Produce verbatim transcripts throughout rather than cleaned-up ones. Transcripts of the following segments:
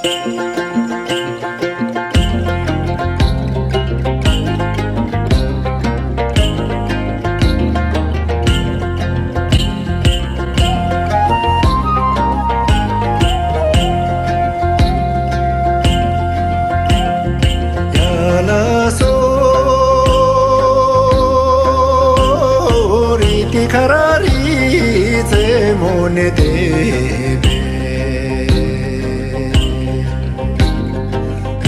ཡ་ལ་སོ། རི་ཏི་ཁ་ར་རི་རྩེ་མོ་ནས་དེ་བས།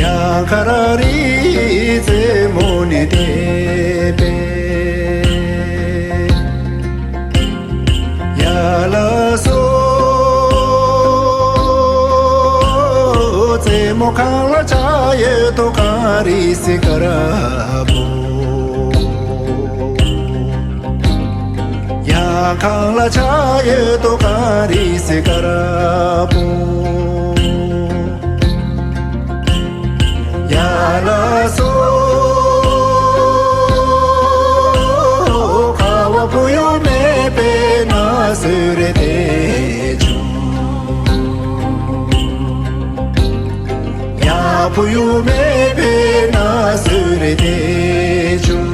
ཡང་ཁ་ར་རི་རྩེ་མོ་ནས་དེ་བས། ཡ་ལ་སོ། རྩེ་མོ་གང་ལ་ཆ་ཡོད་དོ་གངས་རི་སི་ཀ་ར་པོ། ཡང་གང་ལ་ཆ་ཡོད་དོ་གངས་རི་སི་ཀ་ར་པོ། ཡ་ལ་སོ། ཁ་བ་བུ་ཡུག་མེད་པའི་ན་སུ་རེ་དེ་ཆུང་། ཡ་བུ་ཡུག་མེད་པའི་ན་སུ་རེ་དེ་ཆུང་།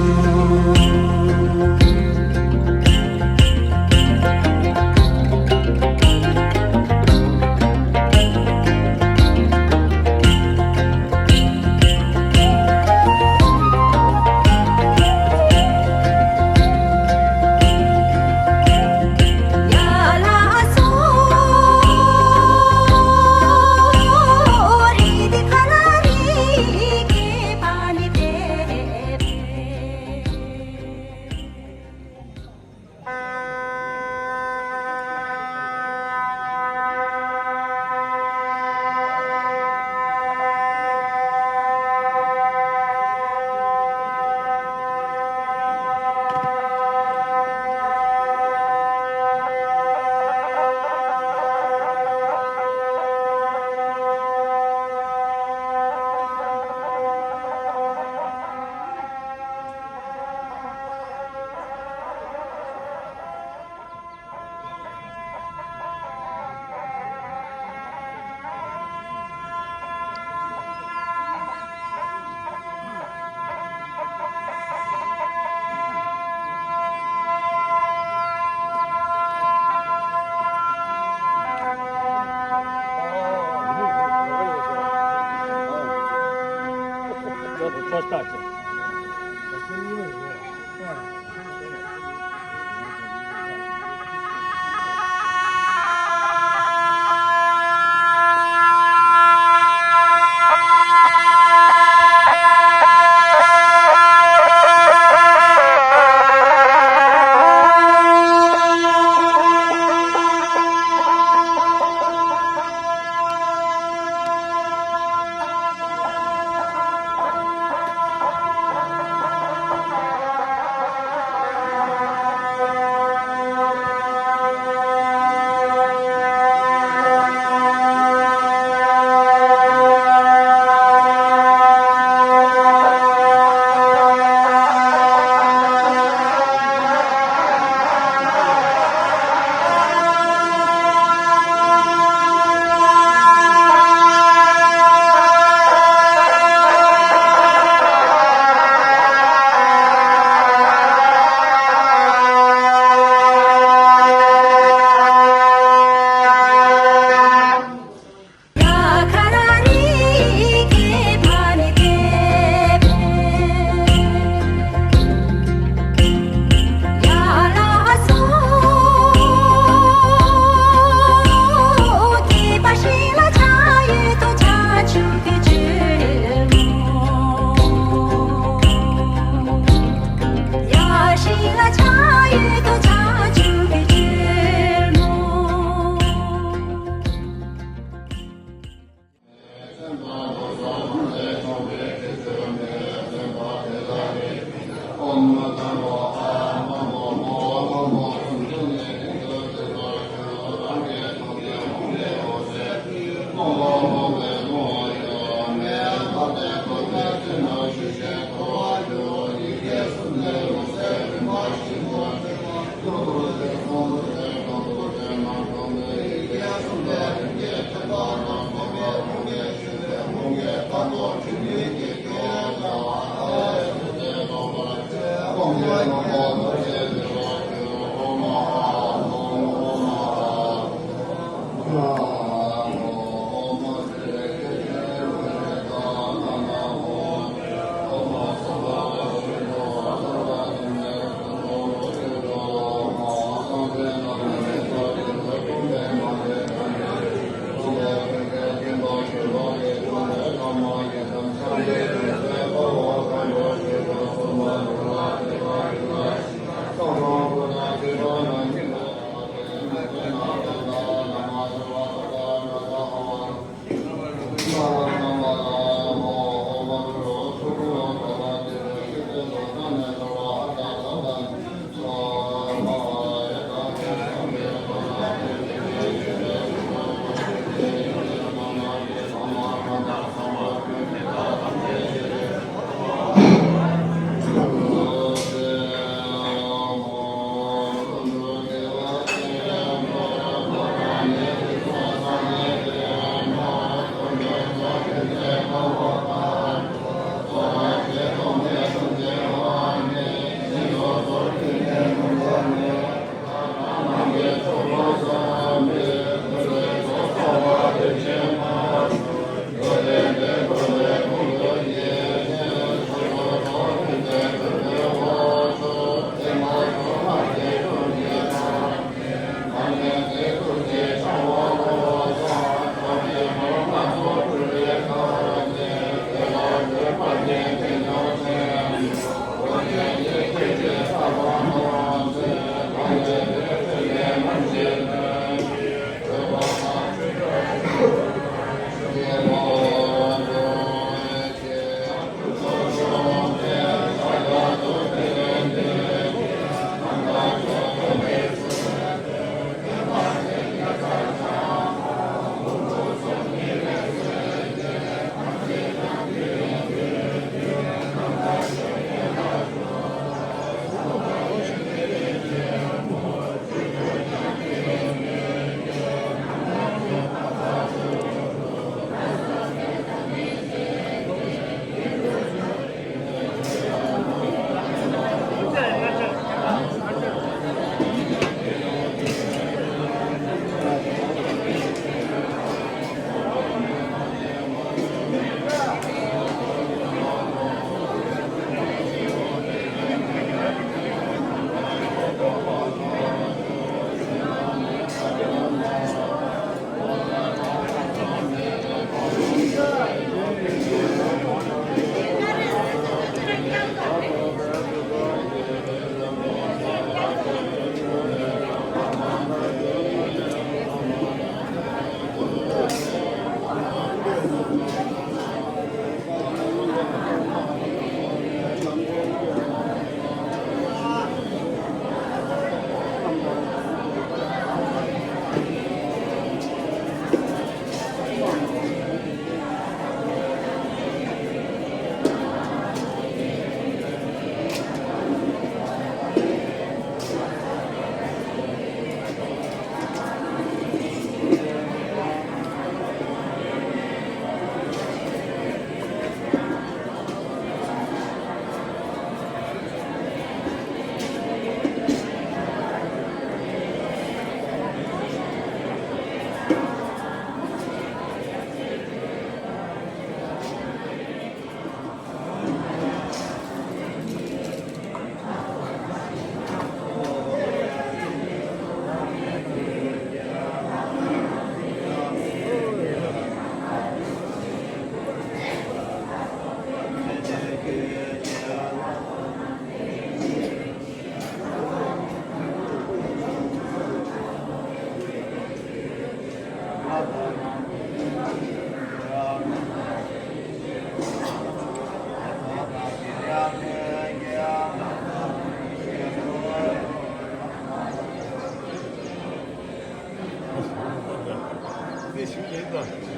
དེ་ཞུ་ཡིན་ད།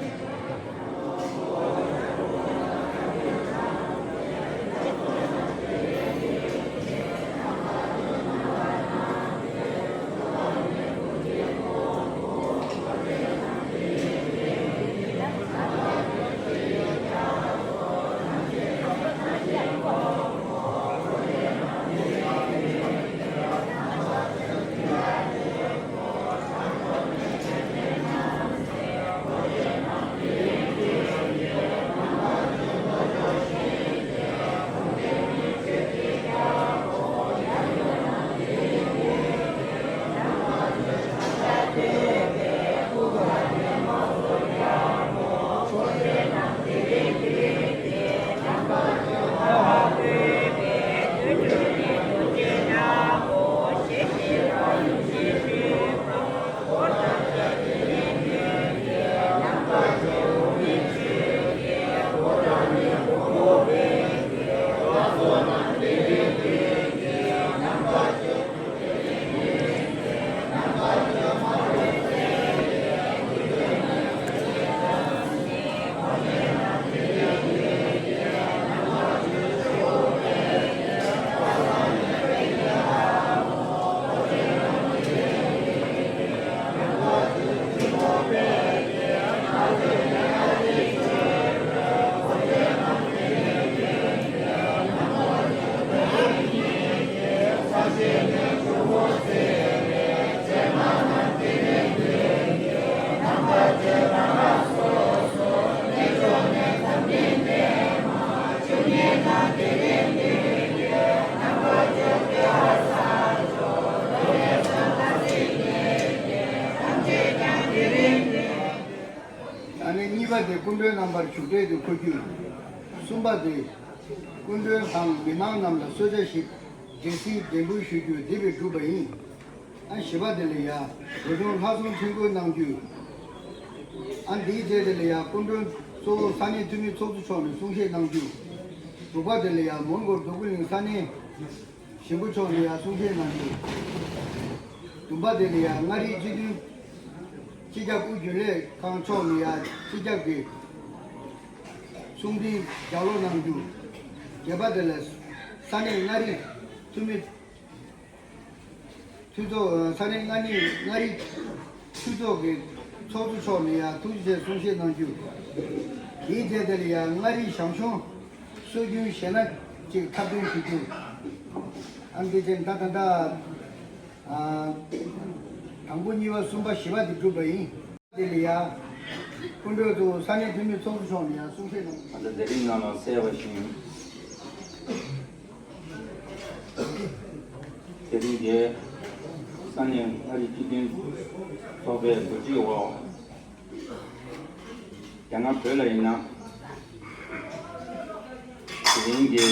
ཨ་ནི་གཉིས་པ་དེ་སྐུ་མགྲོན་རྣམ་པར་བཞུགས་གྲལ་དུ་འཁོད་རྒྱུ། གསུམ་པ་དེ་སྐུ་མགྲོན་དང་མི་མང་རྣམས་ལ་གསོལ་ཇ་ཞིག་འབྲས་སིལ་འབྲས་འབུལ་ཞུ་རྒྱུ་འདི་སྦེ་གྲུབ་པ་ཡིན། ཨ་བཞི་པ་དེ་ལ་ཡ་བོད་ལྗོངས་ལྷ་སྲུང་ཁྲི་འགོ་གནང་རྒྱུ། ཨ་འདིའི་རྗེས་དེ་ལ་ཡ་སྐུ་མགྲོན་གཙོ་བོ་ས་གནས་འཐུས་མི་ཚོགས་གཙོ་མཆོག་ནས་གསུང་བཤད་གནང་རྒྱུ། དྲུག་པ་དེ་ལ་ཡ་མོན་གྷོ་འདོད་རྒུ་གླིང་ས་གནས་ཞིང་པ་མཆོག་ནས་ཡ་གསུང་བཤད་གནང་རྒྱུ། བདུན་པ་དེ་ལ་ཡ་མངའ་རིས་སྤྱི་མཐུན་སྤྱི་ཁྱབ་དབུས་རྒྱུན་ལས་ཁང་མཆོག་ནས་ཡ་སྤྱི་ཁྱབ་ཀྱི་གསུང་འཕྲིན་ལྗགས་ཀློག་གནང་རྒྱུ། བརྒྱད་པ་དེ་ལ་ས་གནས་མངའ་རིས་འཐུས་མི་འཐུས་ཚོགས་ས་གནས་མངའ་རིས་མངའ་རིས་འཐུས་ཚོགས་ཀྱི་ཚོགས་གཙོ་མཆོག་ནས་ཡང་ཐུགས་རྗེ་ཆེ་གསུང་བཤད་གནང་རྒྱུ། དེའི་རྗེས་དེ་ལ་ཡང་མངའ་རིས་ཞང་ཞུང་སྲོལ་རྒྱུན་གཞས་སྣ་ཅིག་འཁྲབ་སྟོན་ཞུ་རྒྱུ། ཨ་འདི་བཞིན་ད་ད་ད་ཨ་དང་པོ་གཉིས་པ་གསུམ་པ་བཞི་པ་དེ་གྲུབ་པ་ཡིན། དེ་ལ་ཡང་སྐུ་མགྲོན་དུ་ས་གནས་འཐུས་མི་ཚོགས་གཙོ་མཆོག་ནས་ཡང་གསུང་བཤད་གནང་། ད་ལྟ་དེ་རིང་ནང་ལ་གསལ་བ་བཞིན། དེ་རིང་འདིར་ས་གནས་མངའ་རིས་སྤྱི་མཐུན་ཚོགས་པའི་གོ་སྒྲིག་འོག་རྒྱ་ནག་བོད་ལ་ཡིན་ན་དེ་རིང་གི་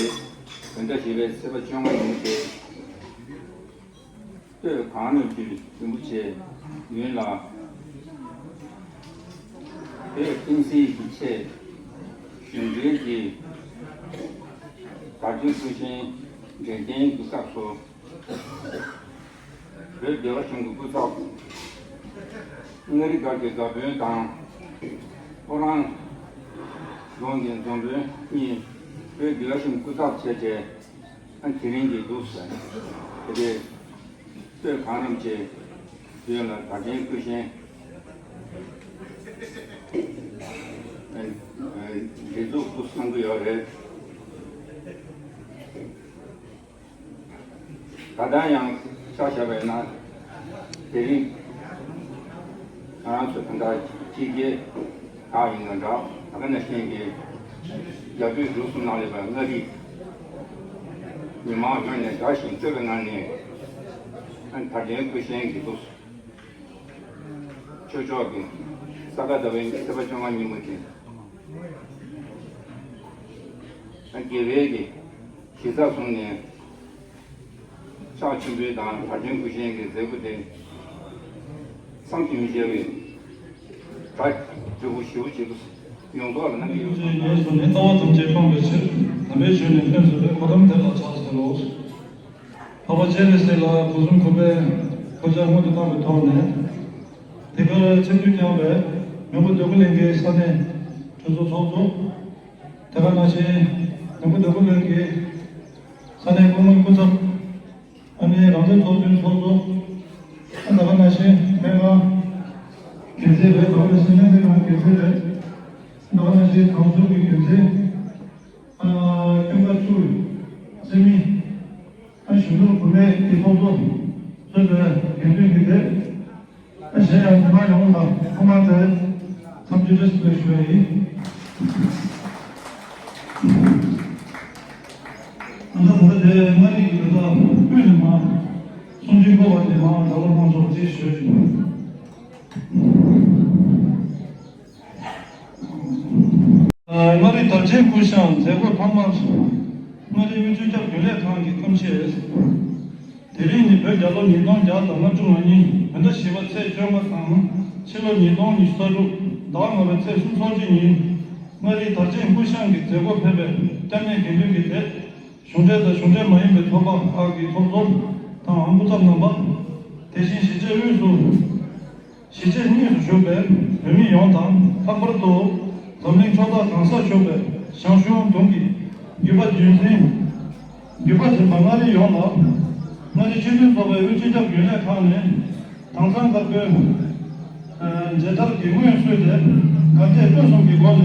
བོད་ཟླ་བཞི་པའི་ཚེས་པ་བཅོ་ལྔ་ཉིན་ཏེ། སྟོད་གངས་རིའི་རྒྱལ་རིན་པོ་ཆེ་ཡུན་ལ་བོད་བསྟན་སྲིད་ཀྱི་ཆེད་གཞུང་འབྲེལ་གྱི་དར་ལྕོག་སྐུ་ཆེན་འདྲེན་རྟེན་གྱི་སྐབས་སུ། བོད་རྒྱལ་བ་གཞུང་གི་སྐུ་ཚབ་མངའ་རིས་སྒར་གྱི་སྒར་དཔོན་དང་། ཨོ་རང་རྫོང་གི་རྫོང་དཔོན་གཉིས་བོད་རྒྱལ་བ་གཞུང་གི་སྐུ་ཚབ་བྱས་ཏེ། ཨ་དེ་རིང་གི་འདུག་ཟེར། དེ་རེད། སྟོད་གངས་རིན་པོ་ཆེ་ཡུན་ལ་དར་ཆེན་སྐུ་ཆེན། ཨ་ཨ་འདི་ཚོ་སྐུ་གསུང་གི་ཡོད་རེད། ད་ལྟ་ཡང་ཆ་བཞག་པ་ཡིན་ན་དེ་རིང་ང་རང་ཚོ་ད་ལྟ་ཕྱི་རྒྱལ་ཁག་ཡིན་ན་འདྲ། ད་ག་ནང་བཞིན་གྱི་རྒྱ་བོད་འབྲུག་གསུམ་ནང་ལས་པ་མངའ་རིས་མི་མང་ཡོངས་ནས་དགའ་ཞིང་སྤྲོ་བའི་ངང་ནས་ཨ་དར་ལྡན་སྐུ་བཞེངས་ཀྱི་འདུག་ཆོས་ཕྱོགས་ཀྱི་ས་ག་ཟླ་བའི་ཚེས་པ་བཅོ་ལྔ་ཉིན་མོ་དེ། ཨ་རྒྱལ་བའི་གི་གཞི་རྩ་བཟུང་ནས་ཕྱག་མཆོད་འབུལ་དང་དར་ལྡན་སྐུ་བཞེངས་ཀྱི་མཛད་སྒོ་དེ་བསམ་གྱིས་མི་ཁྱབ་པའི་གྲ་སྒྲིག་པོ་ཞེ་པོ་ཅིག་ཡོངས་རྫོགས་ལ་གནང་གི་ཡོད། ངེས་སུ་ནི་ལྟ་བ་ཐམས་ཅད་སྤང་བའི་ཕྱིར། དམ་པའི་ཆོས་ནི་ཕུན་སུམ་ཚོགས་པའི་གོ་ཏམ་དེ་ལ་ཕྱག་འཚལ་ལོ། འཕགས་པ་སྤྱན་རས་གཟིགས་ལ་སྒོ་གསུམ་གུས་པས་གུས་ཕྱག་སྔོན་དུ་བཏང་བའི་ཐོག་ནས། དེ་གར་ཆིབས་བསྒྱུར་བསྐྱངས་པའི་མོན་གྷོ་འདོད་རྒུ་གླིང་གི་ས་གནས་གྲོས་ཚོགས་ཚོགས་གཙོ། དེ་ག་ནང་བཞིན་མོན་གྷོ་འདོད་རྒུ་གླིང་གི་ས་གནས་སྐུ་ངོ་སྐུ་ཚབ། ཨ་ནི་རང་བཙན་ཚོགས་ཆུང་ཚོགས་གཙོ། ཨ་དེ་ག་ནང་བཞིན་སྨན་ཁང་འགན་འཛིན་རེད། རྡོ་སྨན་སྨན་ཁང་འགན་འཛིན་རེད། དེ་ག་ནང་བཞིན་གྲོང་ཚོ་གི་འགན་འཛིན། ཨ་ཀེམ་ཀ་བཅུ་རྩེ་མི། ཨ་གཞོན་ནུ་བུད་མེད་ཀྱི་ཚོགས་གཙོ་གཙོས་པའི་དགེ་འདུན་གྱི་སྡེ། ཨ་གཞན་ཡང་མི་མང་ཡོངས་ལ་ཐོག་མར་དེ་འཚམས་འདྲི་བཀྲ་ཤིས་བདེ་ལེགས་ཞུ་བ་ཡིན། ཨ་ད་ད་ལྟ་དེ་མངའ་རིས་ཀྱི་བོད་ཟླ་དབུས་ནས་མར་གསུང་འཕྲིན་སྐོར་བ་དེ་མར་ད་ལོ་གནང་ཆོག་ཅེས་ཞུ་བ་ཡིན། མངའ་རིས་དར་ཆེན་སྐུ་བཞེངས་མཛད་སྒོ་ཐོག་མར་མངའ་རིས་དབུས་སྤྱི་ཁྱབ་རྒྱུན་ལས་ཁང་གི་སྐུ་མཆེད། དེ་རིང་ནི་བོད་རྒྱལ་ལོ་ཉིས་སྟོང་བརྒྱ་དང་ལྔ་བཅུ་ང་གཉིས་བོད་ཟླ་བཞི་པ་ཚེས་བཅོ་ལྔ་དང་ཕྱི་ལོ་ཉིས་སྟོང་ཉི་ཤུ་རྩ་དྲུག་ཟླ་ལྔ་པའི་ཚེས་སུམ་ཅུ་སོ་གཅིག་ཉིན་མངའ་རིས་དར་ཆེན་སྐུ་བཞེངས་ཀྱི་མཛད་སྒོར་ཕེབས་པའི་སྐྱབས་གནས་དགེ་འདུན་གྱི་སྡེ། གཞུང་འབྲེལ་དང་གཞུང་འབྲེལ་མ་ཡིན་པའི་ཚོགས་པ་ཁག་གི་ཚོགས་གཙོ་དང་སྐུ་ཚབ་རྣམ་པ། དེ་བཞིན་གཞིས་བྱེས་དབུས་སུ། གཞིས་བྱེས་གཉིས་སུ་བཞུགས་པའི་བོད་མི་ཡོངས་དང་། ལྷག་པར་དུ་འཛམ་གླིང་ཕྱོགས་མཐའ་གང་སར་བཞུགས་པའི་ཞང་ཞུང་གདུང་གི་བརྒྱུད་པ་རྒྱུན་འཛིན། བརྒྱུད་པ་འཛིན་པ་མངའ་རིས་ཡོངས་ལ། མངའ་རིས་སྤྱི་མཐུན་ཚོགས་པའི་དབུས་སྤྱི་ཁྱབ་རྒྱུན་ལས་ཁང་ནས་དྭངས་གཙང་དཀར་པོའི་མཇལ་དར་གྱི་སྔོན་བསུས་ཏེ། དགའ་དད་སྤྲོ་གསུམ་གྱི་སྒོ་ནས་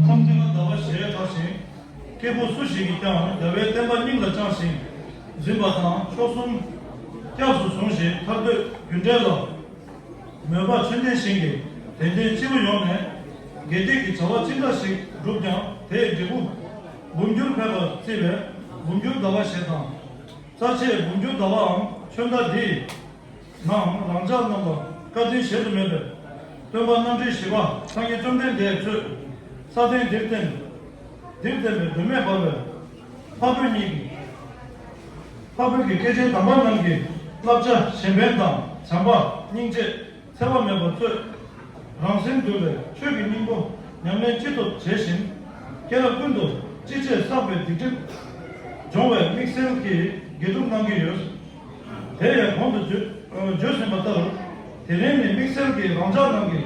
མཚམས་སྤྲིན་ལ་ཟླ་བ་ཞེས་གྲགས་ཤིང་། སྐྱེས་བུ་སུ་ཞིག་གིས་ཀྱང་ཟླ་བའི་བསྟན་པ་སྙིང་ལ་བཅངས་ཤིང་། འཛིན་པ་དང་མཆོག་གསུམ་སྐྱབས་སུ་བཟུང་ཞིང་ཐར་འདོད་རྒྱུ་འབྲས་ལ་མོས་པ་ཆོས་ལྡན་ཞིང་གི་དད་ལྡན་སྤྱི་བོ་ཡོངས་ནས་དགེ་སྡིག་གི་བྱ་བ་ཅི་འདྲ་ཞིག་བསྒྲུབས་ཀྱང་དེའི་འབྲས་བུ་འབུམ་འགྱུར་འཕེལ་བར་བརྩིས་པས་འབུམ་འགྱུར་ཟླ་བ་ཞེས་དང་། རྩ་ཆེའི་འབུམ་འགྱུར་ཟླ་བའམ་ཆོས་ཟླ་འདིའི་ནང་རང་ཅག་རྣམས་ལ་བཀའ་དྲིན་གཞལ་དུ་མེད་པའི་སྟོན་པ་རྣམ་འདྲེན་བཞི་པ་སངས་རྒྱས་བཅོམ་ལྡན་འདས་གཙོས་ས་སྟེང་འདིར་བསྟན། འདིར་བསྟན་པའི་མདོ་སྨད་བར་བའི་འཕགས་བོད་གཉིས་ཀྱི་འཕགས་བོད་ཀྱི་སྐྱེས་ཆེན་དམ་པ་རྣམས་ཀྱི་བསླབ་བྱ་གཞན་ཕན་དང་བྱམས་པ་སྙིང་རྗེ་འཚེ་བ་མེད་པ་གཙོས། རང་སེམས་འདུལ་བའི་ཆོས་ཀྱི་སྙིང་པོ་ཉམས་ལེན་ཅི་ཐུབ་བྱས་ཤིང་། སྐྱེ་རབས་ཀུན་ཏུ་ཅི་བྱས་བསགས་པའི་སྡིག་སྒྲིབ་སྦྱོང་བའི་དམིགས་བསལ་གྱི་དགེ་སྒྲུབ་གནང་གི་ཡོད། དེ་ཡང་གོང་དུ་བརྗོད་བརྗོད་ཟིན་པ་ལྟར། དེ་རིང་ནི་དམིགས་བསལ་གྱིས་རང་ཅག་རྣམས་ཀྱི་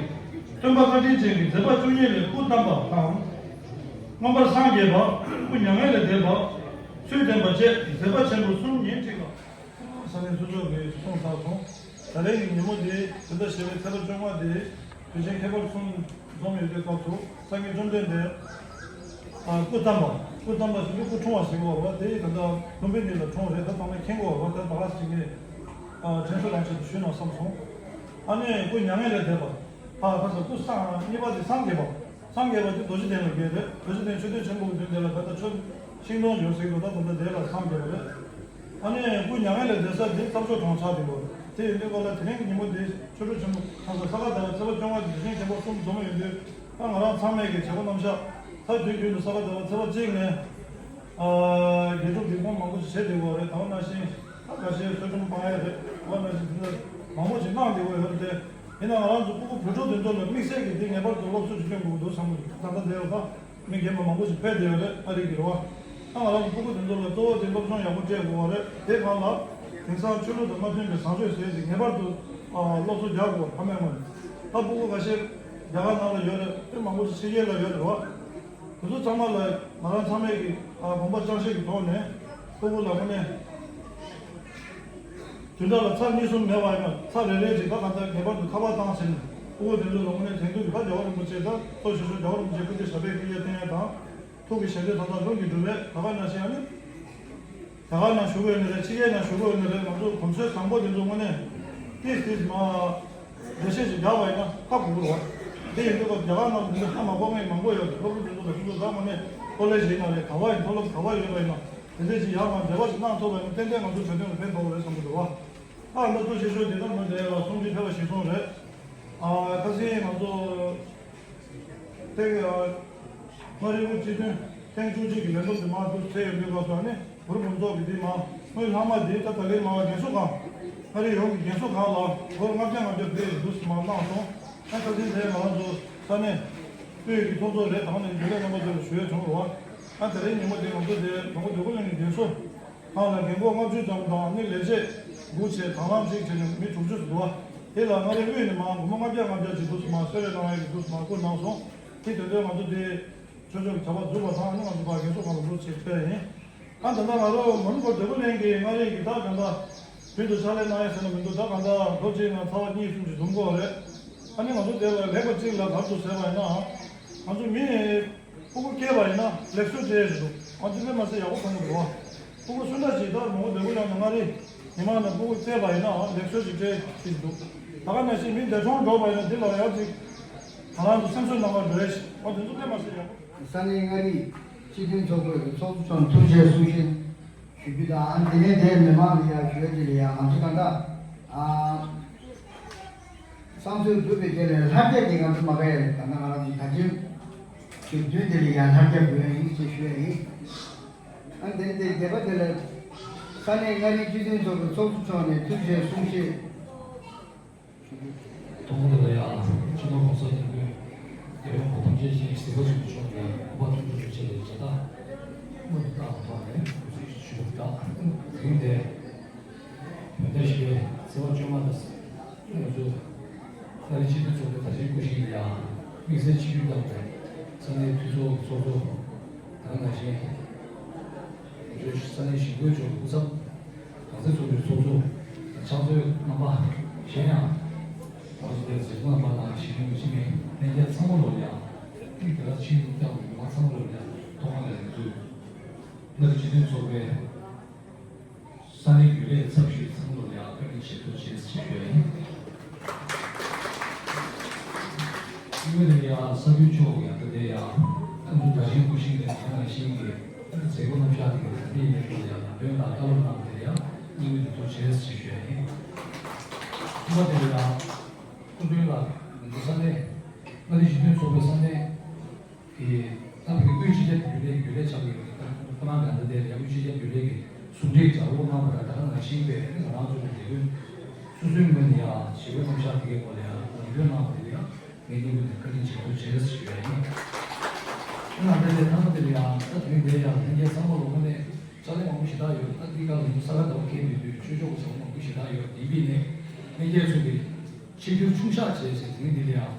སྟོན་པ་བཀའ་དྲིན་ཅན་གྱི་མཛད་པ་བཅུ་གཉིས་ལས་སྐུ་བལྟམས་པ་དང་། མངོན་པར་སངས་རྒྱས་པ། སྐུ་མྱ་ངན་ལས་འདས་པ། ཚུལ་ལྡན་པ་བཅས་མཛད་པ་ཆེན་པོ་གསུམ་ཉིན་གཅིག་ལ། ས་གནས་ཚུར་ཕྱོགས་ཀྱིས་གསུངས་ཚར་སོང་། ད་རེས་ཀྱི་ཉིན་མོ་འདི་དེ་ལྟར་ཞེས་པའི་ཚེས་པ་བཅོ་ལྔ་འདི་དུས་ཆེན་ཁྱད་པར་གསུམ་འཛོམས་ཡོད་པའི་སྐབས་སུ་སངས་རྒྱས་བཅོམ་ལྡན་འདས་སྐུ་བལྟམས་པ། སྐུ་བལྟམས་པ་ཞིག་གི་སྐུ་འཁྲུངས་པ་ཞིག་འོར་བ་དེ་ད་ལྟ་ལྷུན་པོའི་གླིང་ལ་འཁྲུངས་རེད། ད་ཚང་མས་མཁྱེན་གྱི་འོར་བ་དེ་ད་ག་ཞིག་ནས་དྲན་གསོ་རང་ཆེད་དུ་ཞུས་ན་བསམ་སོང་། ཨ་ནི་སྐུ་མྱ་ངན་ལས་འདས་པ། ད་ད་ས་སྐུ་སངས་གཉིས་པ་དེ་སངས་རྒྱས་པ། སངས་རྒྱས་པ་དེ་རྡོ་རྗེ་གདན་ལ་བསྐྱལ་རེད། རྡོ་རྗེ་གདན་མཆོད་རྟེན་ཆེན་པོ་གི་མདུན་དེ་ལ་ད་ལྟ་ཆོས་ཤིང་སྡོང་ཡོད་ཟེར་གྱི་འདུག་ད་ད་ལྟ་དེ་ལ་སངས་རྒྱས་པ་རེད། ཨ་ནི་སྐུ་མྱ་ངན་ལས་འདས་ས་དེ་ཚ་བོ་གྲོང་ཆགས་དེ་གོ། དེ་ཡིན་དུས་ག་ལ་དེ་རིང་གི་ཉིན་མོ་དེ་ཆོ་འཕྲུལ་ཆེན་པོ་ཁ་སང་ས་ག་ཟླ་བ་ཚེས་པ་བཅོ་ལྔ་དེ་དུས་ཆེན་ཆེན་པོ་གསུམ་འཛོམས་ཡོད་དུས། ད་ང་རང་ཚང་མས་ཀྱི་བྱེད་སྒོ་རྣམ་གཞག་ད་དུས་རྒྱུན་དུ་ས་ག་ཟླ་བ་ཚེས་པ་གཅིག་ནས་དགེ་ཕྲུག་འདུས་སྐོང་མང་པོ་ཞིག་བྱེད་བསྡད་ཡོད་རེད། ད་ག་ནང་བཞིན་ད་ཁ་ཤས་གསོལ་ཚོམས་སྤང་ཡས་རེད། ད་ག་ནང་བཞིན་དེ་འདྲ་མང་པོ་ཞིག་གནང་བསྡད་ཡོད་རེད་དེ། ཡིན་ན་ང་རང་ཚོ་སྤུ་གུ་བོད་ཕྲུག་དེ་ཚོ་ལ་དམིགས་བསལ་གྱི་འདི་ངེས་པར་དུ་སློབ་གསོ་ཞིག་སྐྱོན་དགོས་ཀྱི་འདུག་བསམ་གྱི་འདུག་ད་ལྟ་དེ་ལ་ད་མི་རྒན་པ་མང་པོ་ཞིག་ཕེབས་བསྡད་ཡོད་རེད། ཨ་རི་གི་རེད་བ། ད་ང་རང་ཚོ་སྤུ་གུ་དེ་ཚོ་ལ་གཙོ་བོ་དེ་སློབ་སྦྱོང་ཡག་པོ་སྤྲད་དགོས་པ་རེད། དེ་སྒང་ལ་དེང་སང་ཆོས་ལུགས་དང་མ་མཐུན་པའི་བཟང་སྤྱོད་ཟེར་ཞིག་ངེས་པར་དུ་སློབ་གསོ་རྒྱག་དགོས་པ་ཕ་མའི་ངོས་ནས། ད་སྤུ་གུ་ཁ་ཤས་རྒྱ་གར་ནང་ལ་ཡོད་རེད། དེ་མང་པོ་ཞིག་ཕྱི་རྒྱལ་ལ་ཡོད་རེད་བ། དེ་ཚོ་ཚང་མ་ལ་ང་རང་ཚང་མས་ཀྱི་དགོངས་པ་བཅངས་ཤེས་ཀྱི་ཐོག་ནས་སྤུ་གུ་ལ་དངོས་གནས། དུས་འདྲ་ལ་ཚར་གཉིས་གསུམ་མེད་པ་ཡིན་ན་ཚར་རེ་རེ་ཅིག་ད་གང་ལྟར་ངེས་པར་དུ་ཁ་པར་བཏང་ཟིན། སྤུ་གུ་དེ་ཚོ་ལ་དངོས་གནས་དེང་དུས་ཀྱི་ད་རྒྱལ་བ་རིན་པོ་ཆེ་ད་གཙོ་ཆེ་ཤོས་རྒྱལ་བ་རིན་པོ་ཆེ་སྐུ་ཚེ་ཞབས་པད་བསྐལ་བརྒྱར་བརྟན་ཡས་དང་། ཐུགས་ཀྱི་བཞེད་དོན་མཐའ་དག་ལྷུན་གྱིས་གྲུབ་པའི་ད་ག་ནང་བཞིན་ཨ་ནི། ད་ག་ནང་བཞུགས་ཡོད་ནི་རེད། ཕྱི་རྒྱལ་ནང་བཞུགས་ཡོད་ནི་རེད། ང་ཚོ་གོམས་སྲོལ་བཟང་པོ་དེ་ཚོ་དངོས་གནས་ཏིས་ཏིས་མ་འགྲེལ་བཤད་ཅིག་རྒྱག་པ་ཡིན་ན་ཧ་གོ་གི་རེད་བ། དེ་ཡིན་དུས་སྐབས་རྒྱ་གར་ནང་དུ་ཧ་མ་གོ་མཁན་མང་པོ་ཡོད་རེད། སློབ་ཕྲུག་དེ་ཚོ་ལ་སོ་སོ་ད་དངོས་གནས་ཀོ་ལེ་ཇི་ཡིན་ན་རེད། ག་བ་ཡིན། མཐོ་སློབ་ག་བ་ཡོད་པ་ཡིན་ན། དེ་འདྲས་ཅིག་ཡག་ངང་འབྲེལ་བ་ཞིག་གནང་ཐུབ་པ་ཡིན་ན་ཏན་ཏན་ང་ཚོ་བོད་དོན་ལ་ཕན་ཐོགས་རེད་བསམ་གྱི་འདུག་བ། ཨ་ལོ་ཐུགས་རྗེ་ཆེ་ཞུ། དེ་ལྟར་མོ་དེ་ལ་གསུང་ཆོས་ཕེབས་པ་ཞིག་སོང་རེད། ཨ་ཁ་སང་ང་ཚོ་དེ་ག་མངའ་རིས་དབུས་སྤྱི་མཐུན་ཐེངས་བཅུ་གཅིག་གི་ལས་བསྡོམས་དེ་མར་འདུག་ཚེ་ཡོད་པའི་སྐབས་སུ་ནི་གུ་རུ་འབུམ་ཚོགས་ཀྱི་དེ་མར་དངུལ་ལྷག་མ་དེ་ད་ད་ལན་མར་རྒན་གསོ་ཁང་མངའ་རིས་ཡོངས་ཀྱི་རྒན་གསོ་ཁང་ལ་སྒོར་ལྔ་བརྒྱ་ལྔ་བརྒྱ་སྤྲད་ཡོད་འདུག་ཟེར་མར་གནང་སོང་། ཨ་ཁ་སང་དེ་ང་རང་ཚོ་ས་གནས་དབུས་ཀྱི་ཚོགས་གཙོ་རེད། ད་ནི་འཇུ་ལས་རྣམ་པ་ཚོ་ལ་ཞུ་ཡས་བྱུང་རེད་བ། ཨ་དེ་རིང་ཉིན་མོ་དེ་ང་ཚོ་དེ་ལུང་པ་འདོད་རྒུ་གླིང་གི་རྒན་གསོ་ཁང་ལ་རྒན་གོག་ལྔ་བཅུ་ཙམ་དང་ནི་ལས་བྱེད་དགུ་བྱས་དང་བླངས་གཅིག་བྱས་ནས་མི་དྲུག་ཅུ་ཙམ་འདུག་བ། དེ་ལ་མངའ་རིས་དབུས་ནས་མར་སྒོར་མོ་ལྔ་བརྒྱ་ལྔ་བརྒྱ་ཅིག་འདུག་སེ་མར་གསོལ་རས་གནང་ཡས་ཀྱི་འདུག་སེ་མར་བསྐུར་གནང་སོང་། དེ་དོན་དུ་ང་ཚོ་དེ་ཆོས་ཕྱོགས་ཀྱི་བྱ་བ་མཛུབ་པ་དང་ནི་ང་ཚོ་ཕར་རྒན་གསོ་ཁང་ལ་འགྲོ་བྱེད་ཕེབས་ཡིན། ཨ་ད་ལྟ་ང་རང་མོན་གྷོ་འདོད་རྒུ་གླིང་གི་མངའ་རིས་ཀྱི་ད་གང་ལྟར་རྒྱུན་དུ་ཕྱག་ལས་གནང་ཡས་ཟེར་ན་མི་འདུག་ད་གང་ལྟར་ལོ་གཅིག་ནང་ཚར་བ་གཉིས་གསུམ་ཅིག་འཛོམས་ཀྱི་ཡོད་རེད། ཨ་ནི་ང་ཚོ་དེ་ལ་ལེགས་པ་གཅིག་ལ་ག་རེ་འདུག་ཟེར་བ་ཡིན་ན། ང་ཚོ་མི་སྤུ་གུ་སྐྱེས་པ་ཡིན་ན་ལེགས་གསོལ་སྤྲད་ཡས་ཞིག་འདུག་ང་ཚོ་དཔེ་མ་སྲིད་ཡག་པོ་མཐོང་གི་འདུག་བ། སྤུ་གུ་སུ་འདྲ་ཞིག་ད་མོན་གྷོ་འདོད་རྒུ་གླིང་ནང་མངའ་རིས་ཉི་མ་ནང་སྤུ་གུ་སྐྱེས་པ་ཡིན་ན་ལེགས་གསོལ་ཞིག་སྤྲད་ཡས་ཞིག་འདུག་ད་ག་ནང་བཞིན་མི་འདས་གྲོངས་འགྲོ་བ་ཡིན་ན་འདི་ལ་ཡང་ཅིག་ང་རང་ཚོ་སེམས་གསོ་གནང་བར་འགྲོ་ཡས་ཞིག་ང་དེ་ཚོ་དཔེ་མ་སྲིད་ཡག་པོ། ས་གནས་མངའ་རིས་སྤྱི་མཐུན་ཚོགས་པའི་ཚོགས་གཙོ་མཆོག་ཐུགས་རྗེ་གསུང་བཤད་ཞུ་རྒྱུ་དང་། ཨ་དེ་ནས་དེ་མི་མང་ལ་ཡང་ཞུ་ཡ་དེ་ལ་ཡང་ང་ཚོ་ད་ལྟ་ཨ་བསང་གསོལ་བསྡུ་བའི་རྗེས་ལ་ལྷ་རྒྱ་དེ་ང་ཚོ་མ་ག་ཡ་རེད། ད་ལྟ་ང་རང་ཚོ་ད་ཅིང་ཞུ་རྒྱུ་དེ་ལ་ཡང་ལྷ་རྒྱ་འབུལ་ཡ་ཡིན་ཅེས་ཞུ་ཡ་ཡིན། ཨ་དེ་ནས་དེ་རྒྱས་པ་དེ་ལ་ས་གནས་མངའ་རིས་སྤྱི་མཐུན་ཚོགས་པའི་ཚོགས་གཙོ་མཆོག་ནས་ཐུགས་རྗེ་གསུང་བཤད། ཐོག་མར་དེ་ལ་ཡང་སྤྱི་ནོར་༸གོང་ས་༸སྐྱབས་མགོན་རྒྱལ་ཡོངས་གོ་སྟོན་ཆེ་ཞིང་གཟིགས་པ་ཆེན་པོ་མཆོག་གི་སྐུ་པར་ཐུགས་རྗེ་ཆེ་ལ་མཇལ་དར་སྔོན་དུ་བཏང་བའི་ཐོག་ནས་གུས་བསུ་ཞུ་རྒྱུ་དང་། དེ་རིང་འདིར་བོད་ཟླ་བཞི་པའི་ཚེས་པ་བཅོ་ལྔ་ལ་ང་ཚོ་མངའ་རིས་སྤྱི་མཐུན་ཚོགས་པའི་དར་ཆེན་སྐུ་བཞེངས་ལ་ཡང་དམིགས་བསལ་ཆིབས་བསྒྱུར་གནང་བའི་ས་གནས་འཐུས་ཚོགས་ཚོགས་གཙོ་དེ་ནང་བཞིན་ས་གནས་གཞིས་འགོའི་ཚོགས་སྐུ་ཚབ། གངས་ཚལ་ཚོགས་པའི་ཚོགས་གཙོ། ཕྱག་མཛོད་རྣམ་པ་གཞན་ཡང་། ང་ཚོ་དེར་གཟིགས་མོ་རྣམ་པ་དང་གཞིས་ལུས་སྤྱི་མི་ལྷན་རྒྱས་ཚང་མ་ལོ་ཡང་། ཏིག་ཏིག་ཕྱིན་བཏང་བའི་མི་མང་ཚང་མ་ལོ་ཡང་ཐོག་མ་ནས་ང་ཚོས་མངའ་རིས་སྤྱི་མཐུན་ཚོགས་པའི་ ས་གནས་རྒྱུན་ལས་ཚབ་ཞུས་ཚང་མ་ལ་ཡང་བཀའ་དྲིན་ཆེ་ཐུགས་རྗེ་ཆེ་ཞུ་ཡ་ཡིན། སྐྱིད་པོ་དེ་ཡང་ས་ཁུལ་ཕྱོགས་ཡང་ད་དེ་ཡང་ཨ་ནུ་དགའ་ཞིང་སྐུ་ཞིང་དེ་ཡང་ནང་བཞིན་གྱི་མཛད་སྒོ་རྣམ་གཞག་དེ་གའི་དེ་ཡིན་པའི་ཡང་ལམ་སྟོན་དང་བཀའ་སློབ་གནང་བ་དེ་ཡང་སྙིང་དུ་ཐུགས་རྗེ་ཆེ་ཞུ་ཡ་ཡིན། ཐོག་མ་དེ་ཡང་སྐུ་མགྲོན་ལ་ང་ཚོ་ས་གནས་མངའ་སྡེ་ཞི་མཐུན་ཚོགས་པའི་ས་གནས། དེ་ད་བོད་ཀྱི་དབུས་སྤྱི་ཁྱབ་རྒྱུན་ལས་རྒྱུན་ལས་ཆགས་ཀྱི་ཡོད་རེད། ད་ཁོ་རང་ག་འདྲ་དེ་ལས་དབུས་སྤྱི་ཁྱབ་རྒྱུན་ལས་ཀྱི་ཟུང་འབྲེལ་གྱི་ལག་འོག་གནང་བ་ར། ད་ག་ནང་བཞིན་པའི་ང་རང་ཚོ་གི་ལས་དོན་སོ་སོའི་ངོས་ནས་ཡང་ཞི་བའི་རྣམ་གཞག་དེ་གའི་སྐོར་ལ་ཡང་ལམ་སྟོན་གནང་བ་དེ་ལ་ཡང་ངས་སྙིང་དབུས་ནས་བཀའ་དྲིན་ཆེ་ཐུགས་རྗེ་ཆེ་ཞུ་ཡ་ཡིན། ད་ང་འདྲ་དེ་ཐ་མ་དེ་ལ་ཡང་ད་དུས་འདིར་ཡང་ལྷན་རྒྱས་ཚང་མ་ལོ་ངོ་ནས་ཕྱག་ལས་མང་པོ་ཞེ་དྲག་ཡོད། ད་འདི་ག་ལ་ས་ག་ཟླ་བ་འཁེལ་ཡོད་དུས་ཆོས་ཕྱོགས་ཀྱི་བྱ་བ་མང་པོ་ཞེ་དྲག་ཡོད། དེ་ཡིན་པས་ནས་ལྷན་རྒྱས་ཚོ་གི་ཆིབས་བསྒྱུར་ཆུང་བཤགས་བྱས་བྱས་དེ་རིང་འདི་ལ་ཡང་།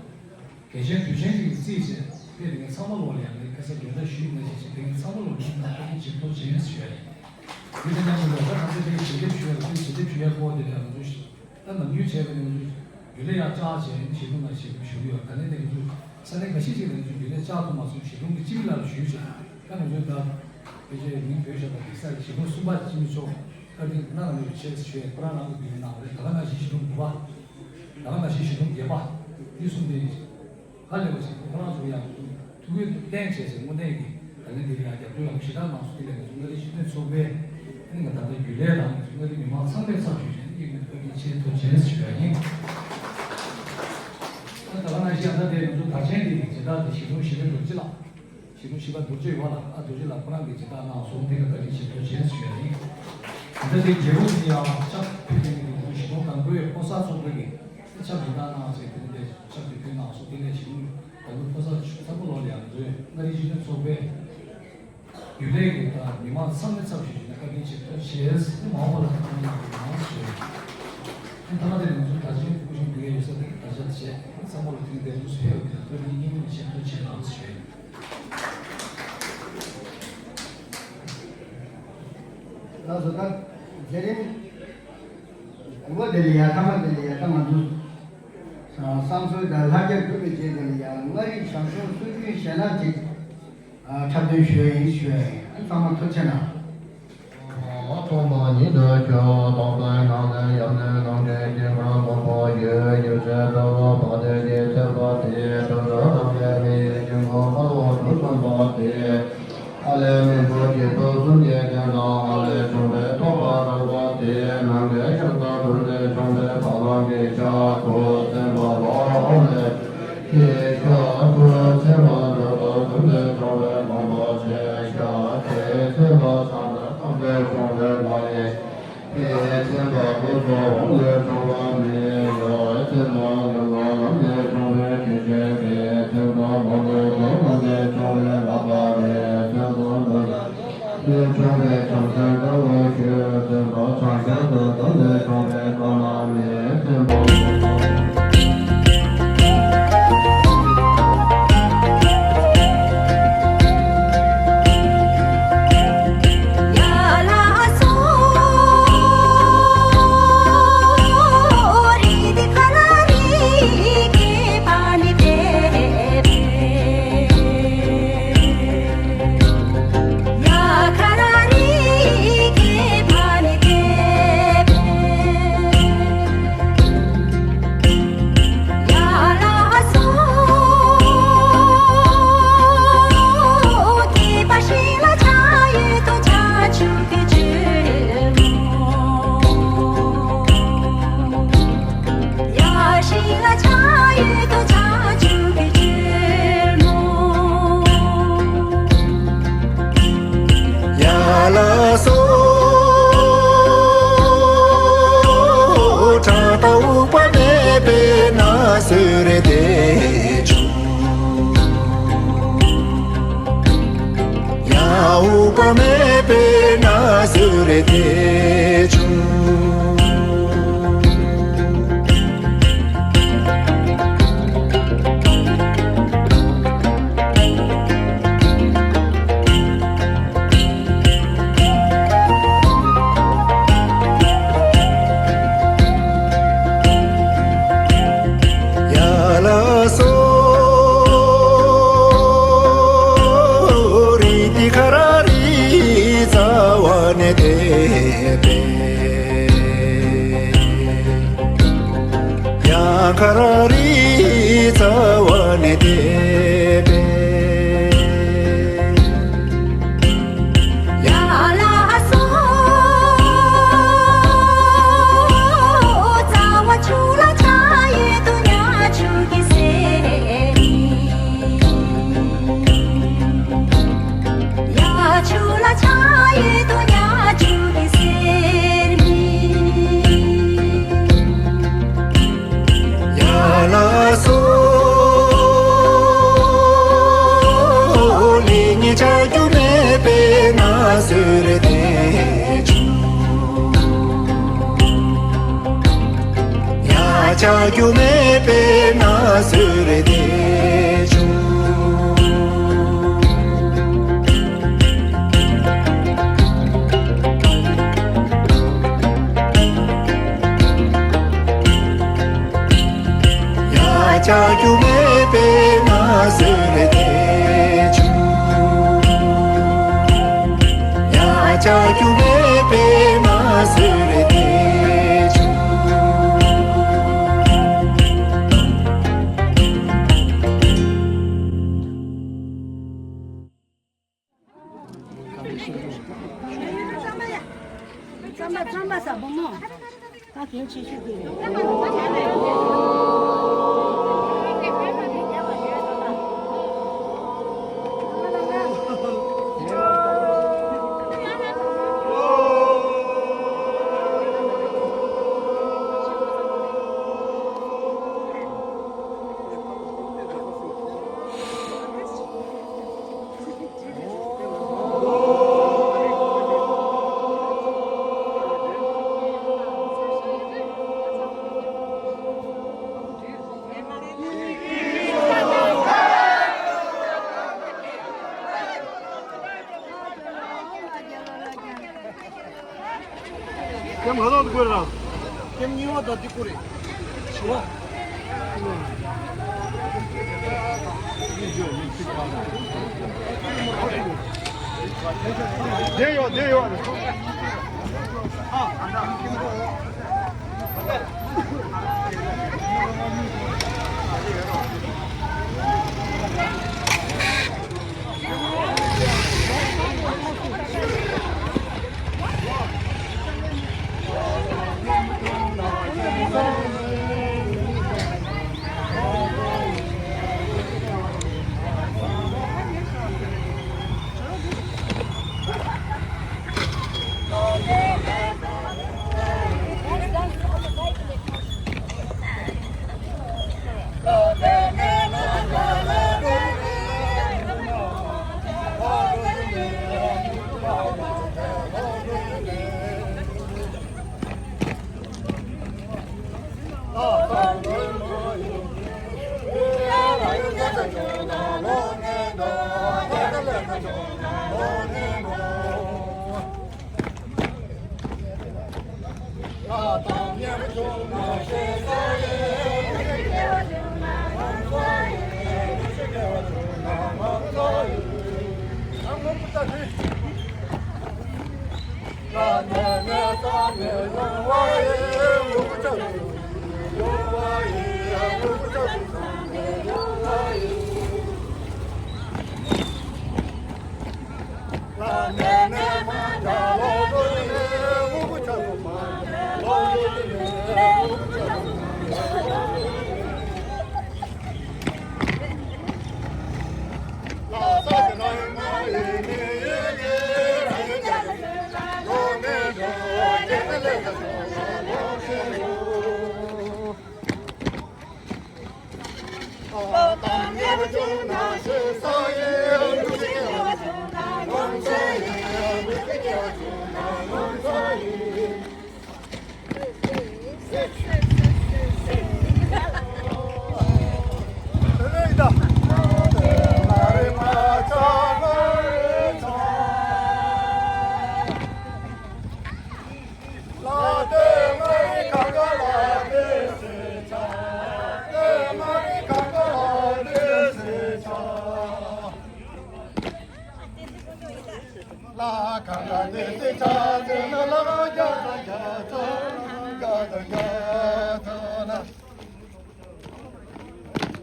གལ་ཆེན་དུས་ཆེན་གྱི་རྩིས་བྱས་ཕེབས་པའི་ཚང་མ་ལོ་ལ་ཡང་ངས་ཁ་སང་འབྲེལ་ཐག་ཞུས་ནས་བྱས་བྱས་དེ་ཚང་མ་ལོ་ངས་ནང་པ་ཞིག་ཐུགས་རྗེ་ཆེ་ཞུ་ཡ་ཡིན། དེ་ཚོ་མཉམ་དུ་ལོ་ཟླ་གང་ཚེ་དེའི་ཞལ་འདེབས་ཞུ་ཡ་ལ་དེའི་ཞལ་འདེབས་ཞུ་ཡ་སྐོར་དེ་ལ་ང་ཚོ་ད་ནམ་རྒྱུན་བྱས་པ་ནས་ང་ཚོ་རྒྱུན་ལས་ཡར་བཅར་བྱས་ཞལ་འདོན་ནང་ཞལ་འདོན་ཞུ་གི་ཡོད། ད་ནས་ནས་ང་ཚོ་ས་གནས་འགའ་ཤས་ཅིག་ནས་ང་ཚོ་རྒྱུན་ལས་བཅར་ཐུབ་མ་སོང་། ཞལ་འདོན་གྱི་སྤྱི་མི་ལ་ལ་ཞུས་བྱས་ད་ང་ཚོ་ད་ཕལ་ཆེར་མིང་བོས་ཤག་ད་དེ་སར་ཞལ་འདོན་གསུམ་པ་སྤྱི་མི་མཆོག་བཀའ་དྲིན་གནང་མེད་པའི་ཆེད་ཞུ་ཡ་ཁོ་རང་རང་གི་རྒྱུན་ལས་གནང་བ་རེད། ད་ག་ནང་བཞིན་ཞལ་འདོན་དགུ་པ། ད་ག་ནང་བཞིན་ཞལ་འདོན་བརྒྱད་པ། འདི་གསུམ་དེ་ཧ་ལས་པ་ཞིག་ཁོ་རང་ཚོ་ཡང་ཐུགས་ཁུར་བརྟན་བྱས་ཟེར་དངོས་གནས་ཀྱི་ད་ལན་འདི་ལ་ཡང་རྒྱབ་སྐྱོར་ཡག་པོ་ཞེ་དྲག་གནང་སོང་། དེ་ལས་ང་ཚོ་མངའ་སྡེ་སྤྱི་མཐུན་ཚོགས་པའི་ཨ་ནི་ང་ད་ལྟ་རྒྱུན་ལས་དང་ང་ཚོ་མངའ་སྡེ་མི་མང་ཚང་མའི་ཚབ་ཞུས་བྱས་ནས་སྙིང་ནས་བཀའ་དྲིན་ཆེ་ཐུགས་རྗེ་ཆེ་ཞུ་ཡ་ཡིན། ད་ད་ག་ནང་བཞིན་ད་ལྟའི་ང་ཚོ་དར་ཆེན་འདི་ཡི་སྦྱིན་བདག་དེ་ཞལ་འདོན་ཞུ་མཁན་རྡོ་རྗེ་ལགས། ཞལ་འདོན་ཞུས་པ་རྡོ་རྗེ་ཡོད་པ་ལ། ཨ་རྡོ་རྗེ་ལགས་ཁོ་རང་གིས་སྦྱིན་བདག་གནང་སོང་། དེ་ལ་བཀའ་དྲིན་ཆེ་ཐུགས་རྗེ་ཆེ་ཞུ་ཡ་ཡིན། ད་ལྟ་དེ་རྒྱལ་པོ་འདི་ཡང་ཕྱག་ཕུལ་མཁན་གྱི་ཞལ་འདོན་དང་པོའི་ཕོ་གསར་ཚོགས་པའི་གི་ཕྱག་སྦྱིན་བདག་གནང་ཟེར་དེ་འདྲ་ཕྱག་དེ་ཕུལ་གནང་སོང་། དེ་ལས་ཞལ་འདོན་དང་པོའི་ཕོ་གསར་ཚོགས་པ་ལོ་ལ་ཡང་མཛོད་མངའ་རིས་སྤྱི་མཐུན་ཚོགས་པའི་རྒྱུན་ལས་ཀྱི་དང་མི་མང་ཚང་མའི་ཚབ་ཞུས་ནས་བཀའ་དྲིན་ཆེ་ཐུགས་རྗེ་ཆེ། མ་འོངས་པ་ལ་ཐུགས་སྣང་གནང་རོགས་གནང་ཞུ། ཨ་ཐ་མ་དེ་ང་ཚོ་དར་ཆེན་སྐུ་ཞབས་འདི་གའི་ཡོད་ས་དེ་གི་དར་ཆ་བྱས་ཚང་མ་ལ་ཐུགས་འདེགས་ཐུགས་སུ་ཕེབས་པ་དེ་ལ་བཀའ་དྲིན་སྙིང་ནས་ཆེ་ཐུགས་རྗེ་ཆེ་གནང་ཞུ། ལགས་སོ། ད་མཛད་རིམ་དགུ་པ་དེ་ལ་ཡ་ཐ་མ་དེ་ལ་ཡ་ད་ང་ཚོ་བསང་གསོལ་དང་ལྷ་རྒྱ་སྒྲུབ་པའི་རྗེས་དེ་ལ་ཡ་མངའ་རིས་ཞང་ཞུང་སྲོལ་རྒྱུན་ཞལ་སྣ་གཅིག་འཁྲབ་སྟོན་ཞུ་ཡ་ཡིན་ཞུ་ཡ་ཡིན། ཨ་ཚང་མ་ཐུགས་རྗེ་གནང་། ཐོག་མ་ཉིད་དུ་ཁྱོད་རྟོག་པའི་ངང་ལས་ཡབ་ནས་ལོངས་སྤྱོད་ཀྱི་ཁར་མང་པོ་ཡོད། ཡོད་ཚད་ལྟ་བ་བ་དན་གྱི་ཚེ་བ་དེ་དུད་འགྲོ་རང་ལས་མི་ཡི་སྙིང་པོ་དཔའ་བོ་གྲུ་གསུམ་པ་དེ། ཨ་ལས་མི་བུ་སྐྱེས་བུ་གསུམ་གྱི་སྟེང་དང་ཨ་ལས་བྱུང་བའི་རྟོག་པ་རགས་པ་དེ། ནམ་མཁའི་ཤར་དང་དུས་ལས་བྱུང་བའི་བ་ལང་གི་ཤ་ཁུ་སེམས་པ་བ་ཨོ་ལས། ཤ་ཁུ་སེམས་པ་འགྲོ་དང་དུས་ལས་བྱུང་བའི་མང་པོ་ཆེ་ཤ་དེ་སེམས་པ་ཚང་བའི་ཁམས་ལས་བྱུང་བའི་ལ་ཡི། ཨེ་ཚེ་འཕགས་སྐུ་གསུང་འོང་ལས་བྱུང་བ་མི་ཡོད། ཨེ་ཚེ་ནང་ལ་ལམ་ལས་བྱུང་བའི་དྲི་ཆེན་གྱི། ཨེ་ཚེ་དང་མ་ལུས་ལམ་ལས་བྱུང་བའི་ལག་པ་མི། ཨེ་ཚེ་དང་མ་ལུས་ལམ་ལས་བྱུང་བའི་བྱང་སེམས་དགའ་བའི་ཆོས། ཨེ་ཚེ་དང་བྱང་སེམས་དང་ལམ་ལས་བྱུང་བའི་དཀར་ནག་མི། ཨེ་ཚེ་དང་ཡ་ལ་སོ། ཕྲག་དང་འུག་པ་མེད་པའི་ན་ཟུག་རེ་དེ་བྱུང་། ཡ་འུག་པ་མེད་པའི་ན་ཟུག་རེ་དེ་བྱུང་། ཡ་ལ་སོ། རི་ཏི་ཁ་ར་རི་རྩ་བ་ནས་དེད་པས། ཁ་ར་རི་རྩ་བ་ནས་བལྟས་པས། ཡ་ལ་སོ། རྩ་བ་ཆུ་ལ་ཆ་ཡོད་དོ་ཉ་ཆུ་གི་སེ། ཡ་ཆུ་ལ་ཆ་ཡོད་དོ་ཉ་ཆུ་གི་སེར་མི། ཡ་ལ་སོ། ལི་ཉི་ཆ་རྒྱུ་མེད་པའི་ན་ཟེར་དེ་ཆུ། ཡ་ཆ་རྒྱུ་མེད་པའི་ན་ཟེར་དེ་ཆུ། ཡ་ཆ་རྒྱུ་མེད་པའི་ན་ཟེར་དེ་ཆུ། ཡ་ཆ་རྒྱུ་མེད་པའི་ན་ཟེར་དེ་ཆུ། རྩམ་པ་རྩམ་པ་ཟ་བུ་མོ། ད་གན་ཆེ་ཤོས་དེ་རེད། ཀེམ་ང་ཚོ་དགོས་ར། ཀེམ་གཉིས་པ་དང་དེ་ཀུ་རེ། བཞི་པ། དེ་ཡོད་དེ་ཡོད། ཨ།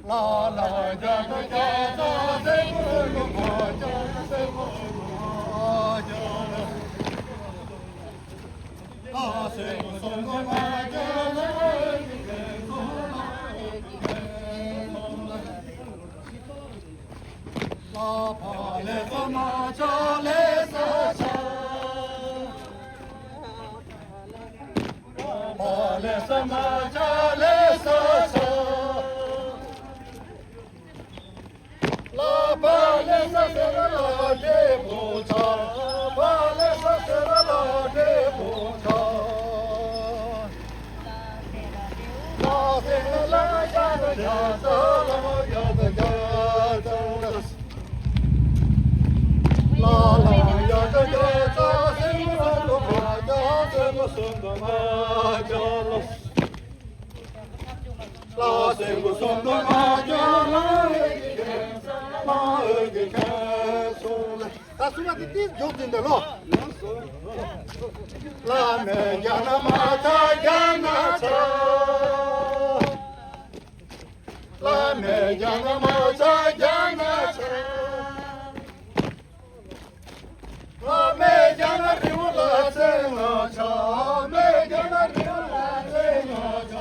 ད་གསུམ་པ་དེ་ཏིས་མགྱོགས་ཟིན་འདུག་ལོ། བླ་མེད་རྒྱ་ན་མ་ཚ་རྒྱ་ན་ཚ། བླ་མེད་རྒྱ་ན་མ་ཚ་རྒྱ་ན་ཚ། བླ་མེད་རྒྱ་ན་རི་བོ་ལ་ཚེ་ང་ཆ། བླ་མེད་རྒྱ་ན་རི་བོ་ལ་ཚེ་ང་ཆ།